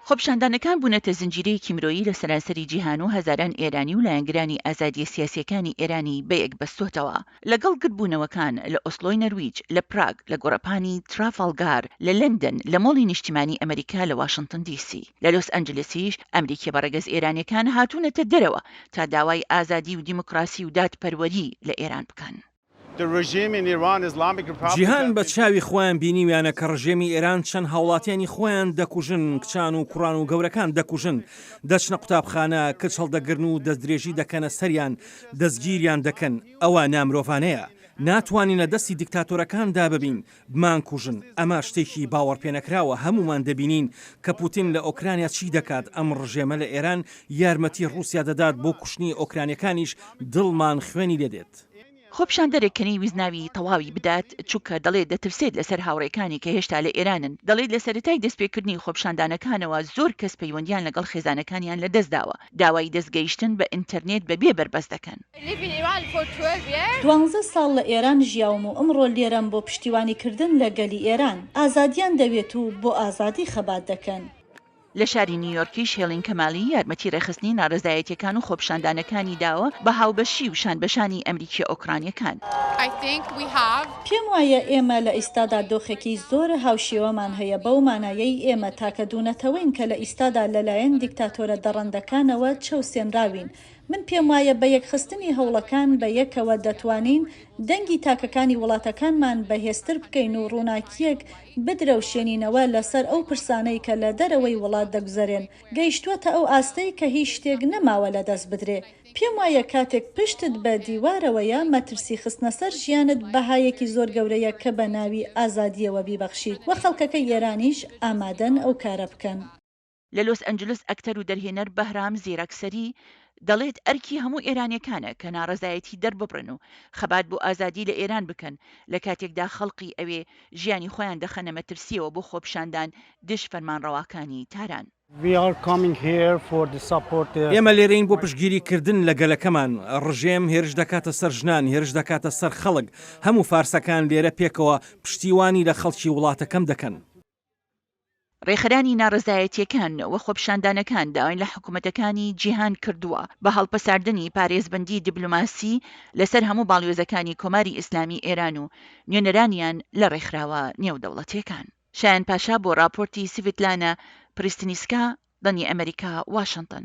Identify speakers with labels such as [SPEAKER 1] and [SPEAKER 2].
[SPEAKER 1] خۆپیشاندانەکان بوونەتە زنجیرەیەکی مرۆیی لە سەرانسەری جیهان و هەزاران ئێرانی و لایەنگرانی ئازادییە سیاسییەکانی ئێرانی بەیەک بەستۆتەوە. لەگەڵ گردبوونەوەکان لە ئۆسلۆی نەرویج، لە پراگ، لە گۆڕەپانی ترافاڵگار لە لەندەن، لە مۆڵی نیشتیمانی ئەمریکا لە واشنتن دی سی، لە لۆس ئەنجلسیش ئەمریکیە بە ڕەگەز ئێرانیەکان هاتوونەتە دەرەوە تا داوای ئازادی و دیموکراسی و دادپەروەری لە ئێران بکەن.
[SPEAKER 2] جیهان بە چاوی خۆیان بینیویانە کە ڕژێمی ئێران چەند هاوڵاتیانی خۆیان دەکوژن، کچان و کوڕان و گەورەکان دەکوژن، دەچنە قوتابخانە، کچ هەڵدەگرن و دەستدرێژی دەکەنە سەریان، دەستگیریان دەکەن، ئەوە نامرۆڤانەیە. ناتوانین لە دەستی دیکتاتۆرەکاندا ببین، بمانکوژن، ئەمە شتێکی باوەڕپێنەکراوە، هەموومان دەبینین کە پوتین لە ئۆکرانیا چی دەکات، ئەم ڕژێمە لە ئێران یارمەتی ڕووسیا دەدات بۆ کوشتنی ئۆکرانیەکانیش دڵمان خوێنی لێدێت.
[SPEAKER 1] خۆپیشاندەرێک کە نەیویست ناوی تەواوی بدات، چونکە دەڵێت دەترسێت لەسەر هاوڕێکانی کە هێشتا لە ئێرانن، دەڵێت لە سەرەتای دەستپێکردنی خۆپیشاندانەکانەوە زۆر کەس پەیوەندیان لەگەڵ خێزانەکانیان لەدەستداوە، داوای دەستگەیشتن بە ئینتەرنێت بەبێ بەربەست دەکەن.
[SPEAKER 3] دوانزە ساڵ لە ئێران ژیاوم و ئەمڕۆ لێرەم بۆ پشتیوانیکردن لە گەلی ئێران. ئازادیان دەوێت و بۆ ئازادی خەبات دەکەن.
[SPEAKER 1] لە شاری نیویۆرکیش هێڵین کەمالی یارمەتی ڕێکخستنی ناڕەزایەتیەکان و خۆپیشاندانەکانی داوە بە هاوبەشی و شانبەشانی ئەمریکیە ئۆکرانیەکان.
[SPEAKER 3] پێم وایە ئێمە لە ئیستادا دۆخێکی زۆر هاوشێوەمان هەیە بەو مانایەی ئێمە تاکە دوو نەتەوەین کە لە ئیستادا لەلایەن دیکتاتۆرە دەڕەندەکانەوە چەوسێنراوین. من پێم وایە بە یەکخستنی هەوڵەکان بە یەکەوە دەتوانین دەنگی تاکەکانی وڵاتەکانمان بەهێزتر بکەین و ڕووناکییەک بدرەوشێنینەوە لەسەر ئەو پرسانەی کە لە دەرەوەی وڵات دەگوزەرێن. گەیشتووەتە ئەو ئاستەی کە هیچ شتێک نەماوە لەدەست بدرێ. پێم وایە کاتێک پشتت بە دیوارەوەیە، مەترسی خستنەسەر ژیانت بەهایەکی زۆر گەورەیە کە بە ناوی ئازادییەوە بیبەخشیت و خەڵکەکەی ئێرانیش ئامادەن ئەو کارە بکەن.
[SPEAKER 1] لە لۆس ئەنجلس ئەکتەر و دەرهێنەر بەهرام زیرەکسەری دەڵێت ئەرکی هەموو ئێرانیەکانە کە ناڕەزایەتی دەرببڕن و خەبات بۆ ئازادی لە ئێران بکەن لە کاتێکدا خەڵقی ئەوێ ژیانی خۆیان دەخەنە مەترسیەوە بۆ خۆپیشاندان دژ فەرمانڕەواکانی تاران.
[SPEAKER 2] ئێمە لێرەین بۆ پشتگیری کردن لە گەلەکەمان، ڕژێم هێرش دەکاتە سەر ژنان، هێرش دەکاتە سەر خەڵک، هەموو فارسەکان لێرە پێکەوە پشتیوانی لە خەڵکی وڵاتەکەم دەکەن.
[SPEAKER 1] ڕێکخەرانی ناڕەزایەتییەکان و خۆپیشاندانەکان داوایان لە حکومەتەکانی جیهان کردووە بە هەڵپەساردنی پارێزبەندی دیبلۆماسی لەسەر هەموو باڵیۆزەکانی کۆماری ئیسلامی ئێران و نوێنەرانیان لە ڕێکخراوە نێودەوڵەتییەکان. شایان پاشا بۆ ڕاپۆرتی سڤیتلانا پریستنیسکا، دەنگی ئەمەریکا، واشنتن.